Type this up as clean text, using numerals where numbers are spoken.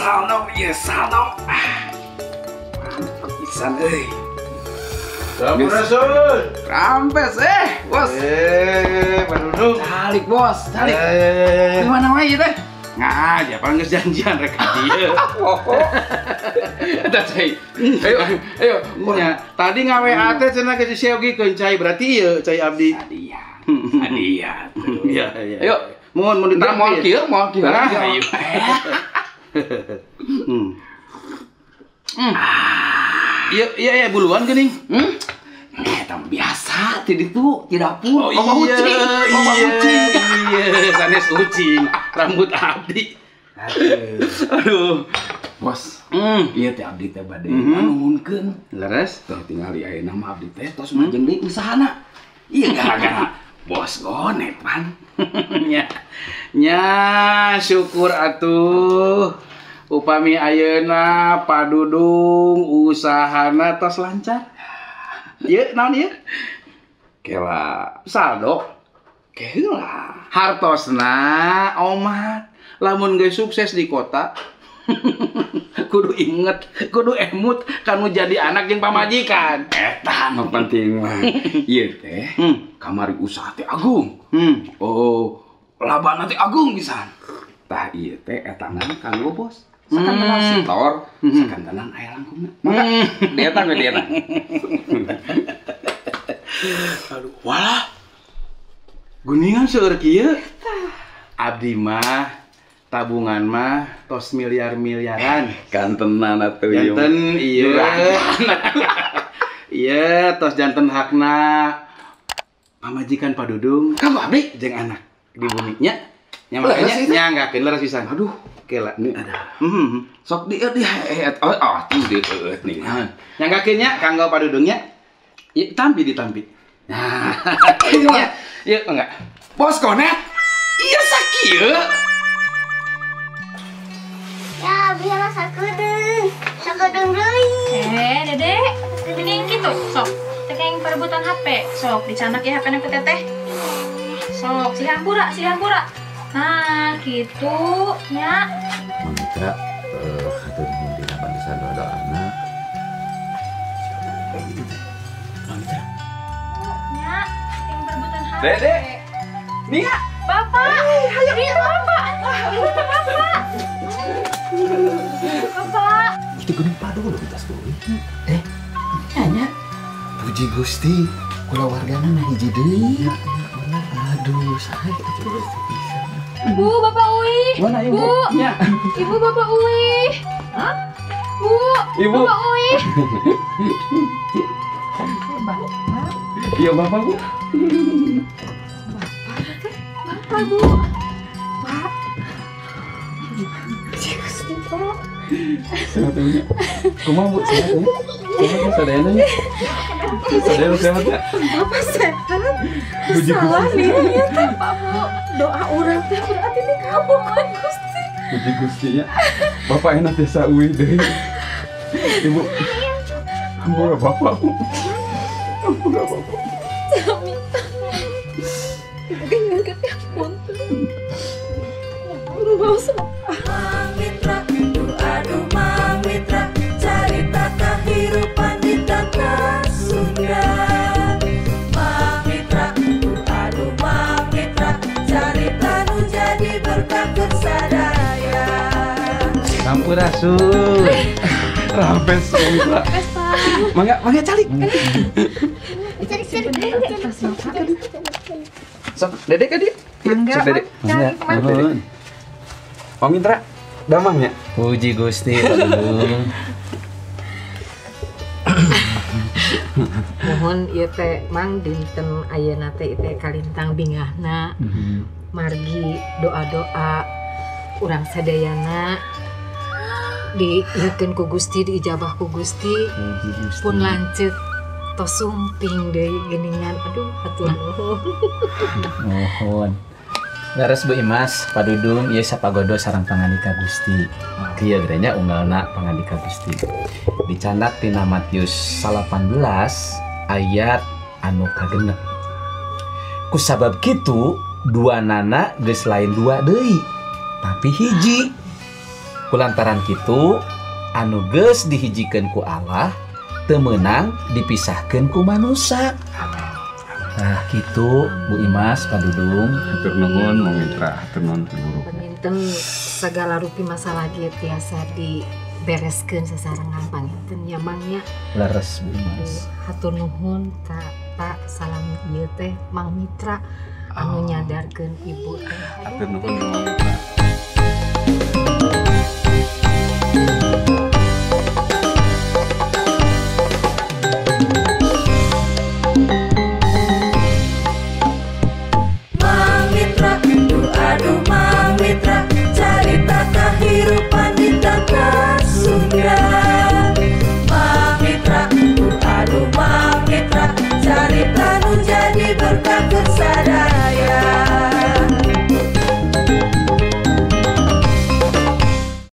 Saldo, ieu saldo. Ah. Mantap pisan euy. Sampurasun. Rampes bos. Pak Dudung. Calik bos, calik. Ya. Di mana wae ieu teh? Ngaja, paling geus janjian rek ka dieu. Pokok. Eta cai. Ayo, ayo. Nya, tadi nga-WA teh cenah ke si Seogikeun cai, berarti ieu cai abdi. Sadia. Sadia tuh. Iya. Ayo. Mohon mun Ntar ditampi. moal kieu, moal kieu. Ah, Ayo. ayo. Iya, iya, iya, buluan geuning. Hmm? Eta biasa ti ditu ti dapur. Oh, Loba iya, ucing, loba iya, ucing. Iya, sanes ucing, rambut abdi. Aduh. Bos, ieu teh abdi teh bade nganuhunkeun. Leres? Tuh tingali ayeuna mah abdi teh tos majeng deui usahana. Ieu gara-gara bos Gonet pan. Nya. Nya, syukur atuh. Upami ayeuna Padudung usahana tos lancar. Ieu naon ieu? Kela Saldo. Kela. Hartosna omat. Lamun geus sukses di kota, kudu inget, kudu emut kanu jadi anak jeung pamajikan. Eta nu penting mah. Ieu teh kamari usaha teh agung. Oh, labana teh agung pisan. Tah ieu teh etangan kanggo bos. Sakantenan setor, sakantenan aya langkungna. Mangga, dietang we dietang. Aduh, walah. Guningan seueur kieu. Abdi mah tabungan mah tos miliar-miliaran. Kantenan atuh ieu. Janten iya. Iya, tos janten hakna pamajikan Padudung. Kamu abdi jeung anak di bumi nya. Nya makanya Leres itu? Nya nggakeun leres pisan. Aduh, kela. Ini ada. Sok di di oh, oh, tuh di nih. Nyanggakeun nya kanggo Padudungnya. Ieu tampi ditampi. Nah, iya, iya enggak. Bos Konet. Iya sakieu. Ya, biar sakedeung. Sakedeung deui. Dede, tekeng kitu, sok. Tekeng perebutan HP. Sok, dicanak ya HP-na ku teteh. Sok, silih hampura, silih hampura. Nah, gitu nya. Mang Mitra, hatur nuhun dina bantuan doa-doana. Mang Mitra. Nya, tekeng perebutan HP. Dede. Nia. Bapak. Ayo, Bapak. Bapak. Bapak. Itu geuning padu lho kita deui. Nanya. Puji Gusti, kulawargana nah hiji deui. Aduh, sae atuh Gusti bisa. Bu, Bapak Uwi. Mana ibu? Bu. Nya. Ibu, Bapak Uwi. Hah? Bu, Ibu. Bapak Uwi. Iya, Bapak, Bu. Bapak, Bu. Pak. Gusti, Pak. Sehat ya. Kumaha, Bu? Sehat ya? Kumaha Bu sadayana nya? Sadayana sehat ya? Bapak sehat. Puji Salah Gusti. nih ya teh. Pak, Bu. Doa urang teh berarti dikabulkeun Gusti. Puji Gusti nya. Bapak enak desa uwi deui. Ibu. Ampura Bapak, Bu. Ampura Bapak. Sami. Ibu ge nyuhunkeun punten. Guru Mang Mitra, aduh Mang Mitra, carita kehidupan di tanah Sunda. Mang Mitra, aduh Mang Mitra, carita nu jadi berkah keur sadaya. Sampurasun. Rampes Mang Mitra. Mangga, mangga calik. Cari cari cari. Sok, Dede ka dieu? Mangga, Sok, Dede. Mang. Calik, Mang. Dede. Mang Mitra, damang nya? Puji Gusti, Padudung. Mohon ieu teh Mang dinten ayeuna teh teh kalintang bingahna margi doa-doa urang sadayana diieukeun ku Gusti, diijabah ku Gusti, pun lanceuk tos sumping deui geuningan. Aduh, hatur nuhun. Mohon. Leres Bu Imas, Padudung ieu sapagodo sareng pangandika Gusti. Kieu gerenya unggalna pangandika Gusti. Dicandak tina Matius 18 ayat anu kagenep. Kusabab kitu dua nana geus lain dua deui, tapi hiji. Kulantaran kitu anu geus dihijikeun ku Allah teu meunang dipisahkeun ku manusia. Nah, gitu Bu Imas, Pak Dudung. Hatur nuhun Mang Mitra, hatur nuhun Ki Guru. Panginten segala rupi masalah ge tiasa dibereskeun sasarengan panginten nya, Mang, nya. Leres, Bu Imas. Hatur nuhun ka Pak, salam ieu teh Mang Mitra anu nyadarkeun ibu teh. Hatur nuhun, Mang Mitra.